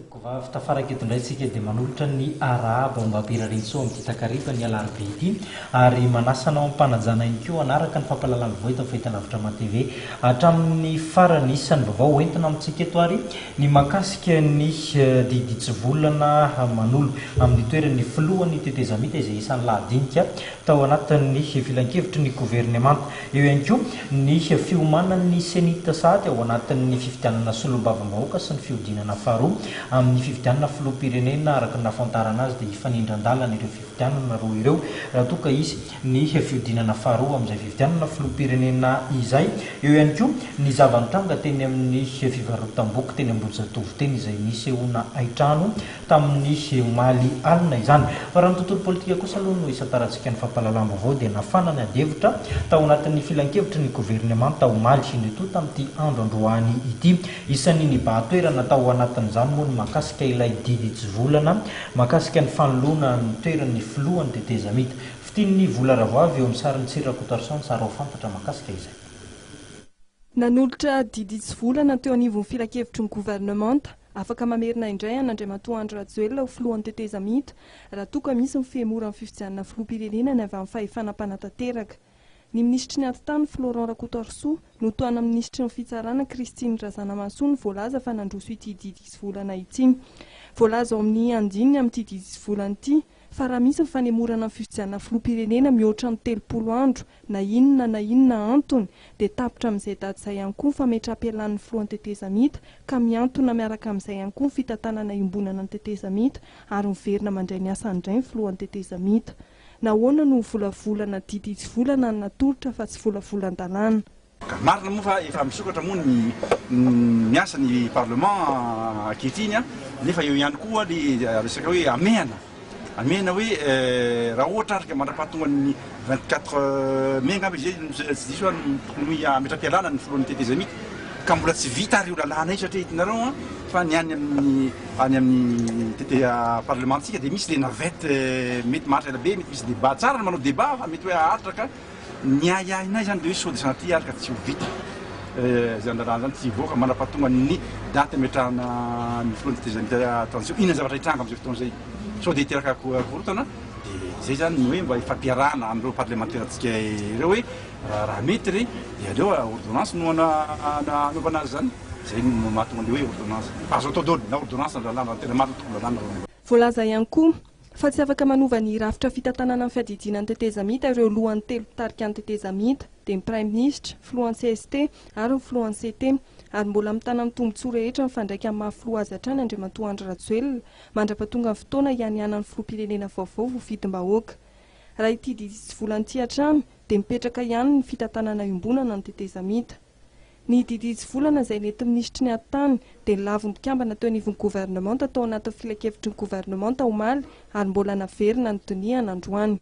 Tompokovavy, tafaraka eto indray isika dia manolotra ny arahaba ombam-pirariantsoa amin'ity takariva ny alarobia ity ary manasa anao am-panajana ihany koa hanaraka ny fampahalalam-baovao eto amin'ny fahitalavitra MATV hatramin'ny farany. Isan'ny vaovao hoentina amintsika eto ary ny mahakasika ny didy tsy volana manolo amin'ny toeran'ny filohan'ny tetezamita izay isan'ny lahadinika tao anatin'ny filankevitry ny governemanta. Eo ihany koa ny fiomanan'ny Cenit sahady ao anatin'ny fifidianana solombavambahoaka sy ny fihodinana faharoa amin'ny fifidianana filoham-pirenena. Araka ny nahafantarana azy dia hifanindran-dalana ireo fifidianana roa ireo raha toa ka hisy ny fihodinana faharoa amin'izay fifidianana filoham-pirenena izay. Eo ihany koa ny zava-nitranga teny amin'ny fivarotam-boky teny Ambohijatovo teny izay nisehoana haintrano tamin'ny omaly alina izany. Fa raha ny tontolo politika kosa aloha no isantarantsika ny fampahalalam-baovao dia nafana ny adihevitra tao anatin'ny filankevitry ny governemanta omaly nitohy tamin'ity andro androany ity. Isan'ny nibahan-toerana tao anatin'izany moa ny mahakasika ilay didy hitsivolana mahakasika ny fanoloana ny toeran'ny filohan'ny tetezamita. Fitian'ny vola Ravoavy eo amin'ny sarin'i Tsiry Rakotoarison tsara ho fantatra mahakasika izay. Nanolotra didy hitsivolana teo anivon'ny filankevitry ny governemanta, afaka mamerina indray an'Andriamatoa Andry Rajoelina ho filohan'ny tetezamita raha toa ka misy ny fihemoran'ny fifidianana filoham-pirenena ny avy amin'ny fahefana mpanatanteraka. Ny minisitry ny Atitany, Florent Rakotoarisoa, notohanan'ny minisitry ny Fitsarana, Christine Razanamahasoa no voalaza fa nandroso ity didy hitsivolana ity. Voalaza ao amin'ny andininy amin'ity didy hitsivolana ity fa raha misy ny fanemorana ny fifidianana filoham-pirenena mihoatra ny 30 andro na inona na inona antony dia tapitra amin'izay daty izay ihany koa ny fametraham-pialan'ny filohan'ny tetezamita ka mihantona miaraka amin'izay ihany koa ny fitantanana iombonana ny tetezamita ary miverina mandray ny asany indray ny filohan'ny tetezamita. Nahoana no volavolana didy hitsivolana no natolotra fa tsy volavolan-dalàna? Ka marina moa fa efa misokatra moa ny miasa ny parlement ankehitriny an, nefa eo ihany koa ny resaka hoe hamehana, hamehana hoe raha ohatra ary ka mandra-pahatongan'ny 24 mai angamba izay tsy diso aho no tokony hametra-pialana ny filohan'ny tetezamita ka mbola tsy vita ary io lalàna io satria hitanareo an fa ny any amin'ny any amin'ny tete parlement-tsika dia misy le navette mety maharitra ela be, mety misy débat, tsara ny manao débat fa mety hoe haharitra ka Ny ahiahinay izany dia hoe sao dia sanatria ary ka tsy ho vita izany lalàna izany, tsy hivoaka mandra-pahatonga ny daty ametrahana ny filohan'ny tetezamita transition. Inona ny zavatra hitranga amin'izay fotoana izay? Sao dia hiteraka korontana? Dia izay izany no hoe mba hifampiarahana amin'ireo parlemanterantsika ireo hoe raha mety re dia aleo ordonnance no hanaovana azy izany. Izay no mahatonga an'ilay hoe ordonnance. Fa azo atao daholo na ordonnance na lalàna, raha ny tena marina tokony lalàna. Voalaza ihany koa fa tsy afaka manova ny rafitra fitantanana ny fiadidiana ny tetezamita ireo lohany telo mpitarika ny tetezamita, dia ny Praiminisitra, filohan'ny cst ary ny filohan'ny CT, ary mbola mitana ny tombontsoa rehetra mifandraika amin'ny maha filoha azy hatrany Andriamatoa Andry Rajoelina mandra-pahatonga ny fotoana hianianan'ny filoham-pirenena vaovao voafidim-bahoaka. Raha ity didy tsy volana ity hatrany dia mipetraka ihany ny fitantanana iombonana ny tetezamita. Ny didy hitsivolana izay nentin'ny minisitry ny Atitany dia lavon'ny mpikambana teo anivon'ny governemanta tao anatin'ny filankevitry ny governemanta omaly ary mbola naverina nodinihana androany.